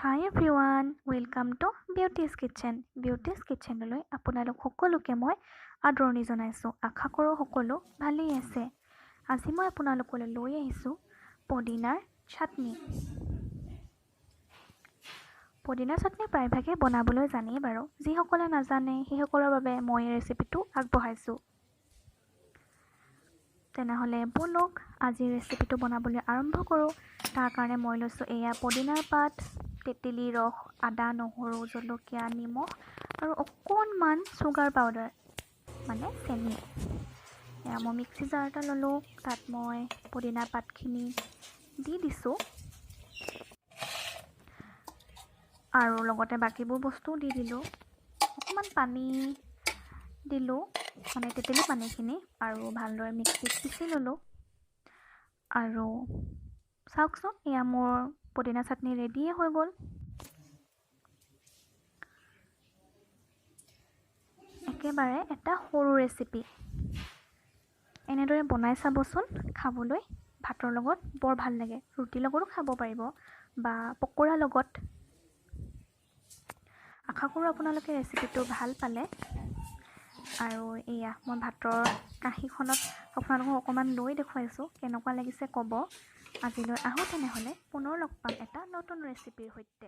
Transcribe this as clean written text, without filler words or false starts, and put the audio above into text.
Hi everyone, welcome to Beauty's Kitchen. Beauty's কিটচেনলৈ আপোনালোক সকলোকে মই আদৰণি জনাইছোঁ। আশা কৰোঁ সকলো ভালেই আছে। আজি মই আপোনালোকলৈ লৈ আহিছোঁ পদিনাৰ চাটনি। পদিনা চাটনি প্ৰায়ভাগে বনাবলৈ জানেই বাৰু, যিসকলে নাজানে সেইসকলৰ বাবে মই এই ৰেচিপিটো আগবঢ়াইছোঁ। তেনেহ'লে ব'লক, আজিৰ ৰেচিপিটো বনাবলৈ আৰম্ভ কৰোঁ। তাৰ কাৰণে মই লৈছোঁ এয়া পদিনাৰ পাত, তেতেলী ৰস, আদা, নহৰু, জলকীয়া, নিমখ আৰু অকণমান চুগাৰ পাউডাৰ, মানে চেনি। এয়া মই মিক্সি জাৰ এটা ল'লোঁ, তাত মই পদিনা পাতখিনি দি দিছোঁ আৰু লগতে বাকীবোৰ বস্তুও দি দিলোঁ। অকণমান পানী দিলোঁ, মানে তেতেলী পানীখিনি, আৰু ভালদৰে মিক্সিত পিচি ল'লোঁ। আৰু চাওকচোন, এয়া মোৰ পদিনা চাটনি ৰেডিয়ে হৈ গ'ল। একেবাৰে এটা সৰু ৰেচিপি। এনেদৰে বনাই চাবচোন, খাবলৈ ভাতৰ লগত বৰ ভাল লাগে। ৰুটিৰ লগতো খাব পাৰিব বা পকোৰাৰ লগত। আশা কৰোঁ আপোনালোকে ৰেচিপিটো ভাল পালে। আৰু এয়া মই ভাতৰ কাঁহীখনত আপোনালোকক অকণমান লৈ দেখুৱাইছোঁ, কেনেকুৱা লাগিছে ক'ব। আজিলৈ আহোঁ তেনেহ'লে, পুনৰ লগ পাম এটা নতুন ৰেচিপিৰ সৈতে।